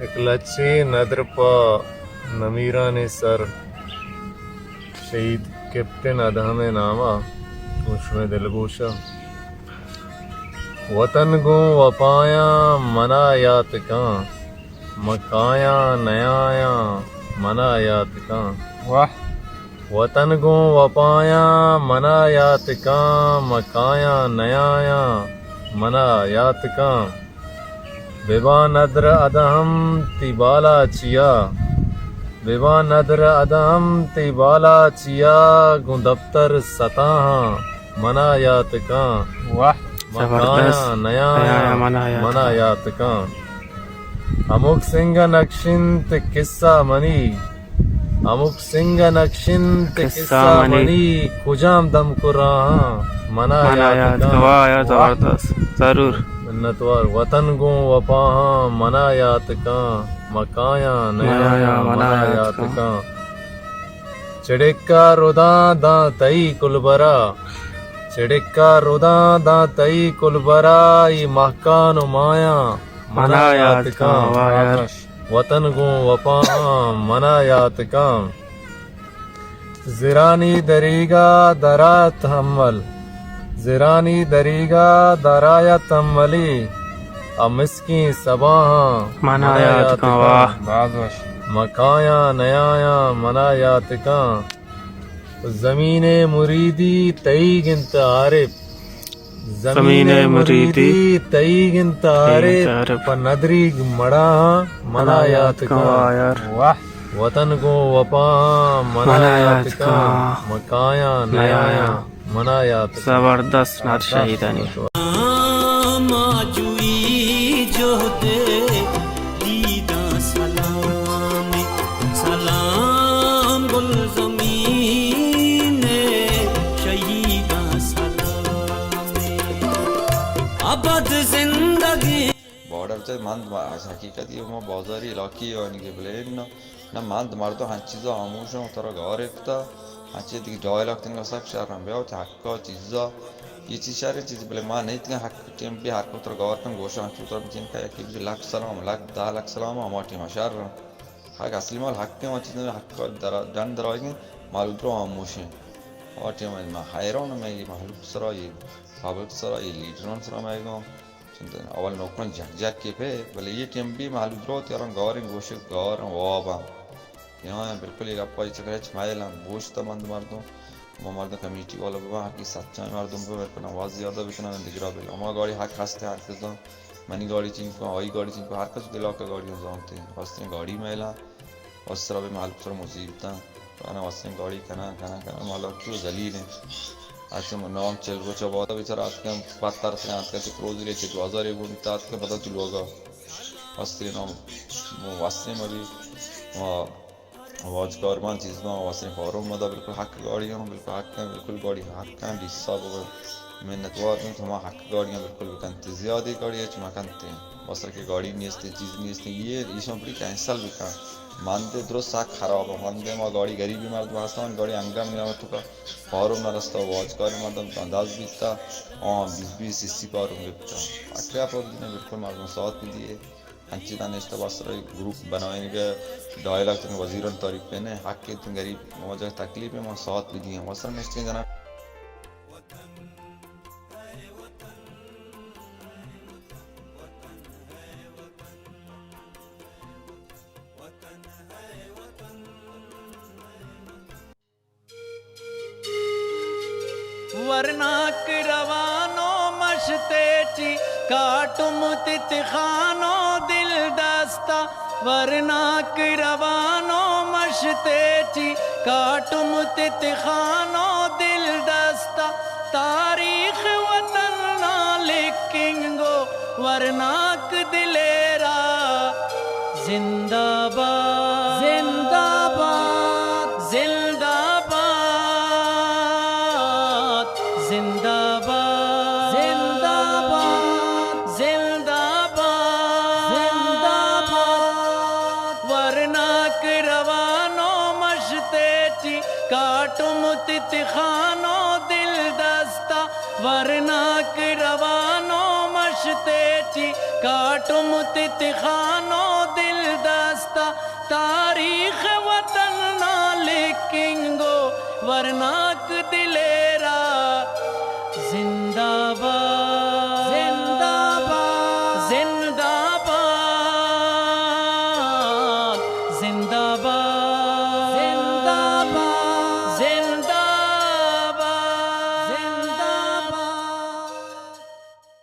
یک لچے ندر پہ نمیرانیں سر، شہید کیپٹن ادہم ءِ نام ءَ گوں شمئے دلگوش ءَ۔ وطن گوں وپایاں من ءَ یات کن، من کایاں نیایاں من ءَ یات کن۔ واہ۔ وطن گوں وپایاں من ءَ یات کن، من کایاں نیایاں من ءَ یات کن۔ بباں ندر ادہم تئی بالاچی ءَ، بباں ندر ادہم تئی بالاچی ءَ، گوں دپتر ستاہاں من ءَ یات کن۔ واہ، من زبردست۔ کایاں نیایاں نیایاں من ءَ یات من ءَ کن۔ یات کن۔ ہمک سنگ ءَ نکشنت کسہ منی، ہمک سنگ ءَ نکشنت کسہ کسہ منی۔ منی، کجام دمک ءُ راہاں من ءَ من ءَ یات یات کن۔ کن۔ واہ یار، واہ۔ زبردست۔ ضرور۔ منتوار۔ وطن گوں وپاہاں من ءَ یات کن، من کایاں نیایاں نیایاں من ءَ یات کن۔ چڑکا رداں داں تئی کلبرا، چڑکا رداں داں تئی کلبرا، اے مہکان ءُ مایاں من ءَ یات کن۔ واہ یار۔ وطن گوں وپاہاں من ءَ یات کن۔ زرانی دریگا درات ہمل، زرانی دریگا درایت ہملی، آ مسکیں سباہاں من ءَ یات کن۔ واہ۔ باز وش۔ من کایاں نیایاں من ءَ یات کن۔ زمین ءِ مریدی تئیگ انت عارف، زمین ءِ مریدی تئیگ انت عارف، عارف۔ پہ ندریگ مڑاہاں من ءَ یات کن۔ واہ یار۔ واہ۔ وطن گوں وپاہاں من ءَ یات کن، من کایاں نیایاں من ءَ یات کن۔ زبردست نعت شہیدانی۔ آجوئی جہد دیداں سلام، سلام گلزمین شہیداں سلام، ابد زندگی۔ بارڈر تے مند ما-، حقیقتی ما بازاری علاقی آنی کہ بلے نہ، نہ مند مردم ہنچ چیزا ہاموش اوں، ترا گار کتا، ہنچے دیگہ ڈائلاگ تنگا سک شر ہم بیا، تے حقا چیزا، یہ چیز شر چیز بلے ما نہیں تنگا حق ٹیم بھی ہر کو ترا گار کن گوشاں، چو ترا بچین کا یکی بجے لکھ سلام، لکھ دہ لکھ سلام، ہما ٹیم شر۔ حق اصلی مال حق ہیں، وہ چیزیں حق در-، ڈن درائیں، مال درو ہاموش ہیں۔ وہ ٹیم ما حیران میں یہ مخلوق سرا، یہ پبلک سرا، یہ لیڈران سرا میں گاؤں۔ چنت اول نوکران جک جک کے پہ، بلے یہ ٹیم بھی مہلو درو تیاران گاریں گوشے گاریں واباں۔ یہاں بالکل یہ گپا یہ چکر ہچ مائلاں گوشت مند مردم۔ ما مردم کمیٹی والا ببا، ہر کی سچائیں مردم ببا، بالکل آواز زیادہ بکنن دگرا بل۔ ہما گاڑی حق ہستے ہر کس داں۔ منی گاڑی چین کو، آئی گاڑی چین کو، ہر کس دلا کا گاڑی زانتے۔ واسطے گاڑی مائلاں۔ وسرا بہ مالک سر مصیبتاں، تو انا وسیں گاڑی کناں، کناں، کناں، مالک چو ذلیل ہیں۔ اچھا، نام چل روچا بادا بیچارہ آتکاں، پتر سے آتکاں، چہ پروزی لے، چہ دوازاری گون تا آتکاں، پدا تو لوگا۔ وستے نام، وستے مبی، و واجکار مان چیز مان، وسیں فارم مدا بالکل حق گاڑی ہوں، بالکل حق ہیں، بالکل گاڑی حق ہیں، بیس سال ہو گئے۔ منتوار اوں تو ہما حق گاڑیاں بالکل بکنت، زیادہ گاڑی ہچ مکنت۔ بس کہ گاڑی نیست، چیز نیست، یہ ایشاں بڑی کینسل بکن۔ مندے درست سک خراب، مندے ما گاڑی غریبی مردم ہستن، گاڑی انگم نیام تو کا فارم نہ رستا، واجکاری مردم انداز بیتا، آں بیس بیس سی سی فارم گپتا۔ اکرا پر دینے بالکل مردم ساتھ بھی دیے۔ انچی دانشتہ بس گروپ بنائیں گے، ڈائلاگ تن وزیران تعریف پینے، حق تن غریب مواجہ تکلیف ما ساتھ بھی دیے۔ وسر نشتے جنا۔ ورناک روان و مشتے ٹی کاٹم تتخان و دل دستا، ورناک روان و مشتے ٹی کاٹم تتخان و دل دستا، تاریخ وطن نا لکھنگو ورناک دلیرا۔ زندہ باد، زندہ باد، زندہ باد، زندہ باد، زندہ باد، زندہ باد، زندہ باد۔ ورناک روان و مشتے ٹی کاٹم تتخان و دل دستا، ورناک روان و مشتے ٹی کاٹم تتخان و دل دستا تاریخ وطن نا لکھنگو ورناک دلے۔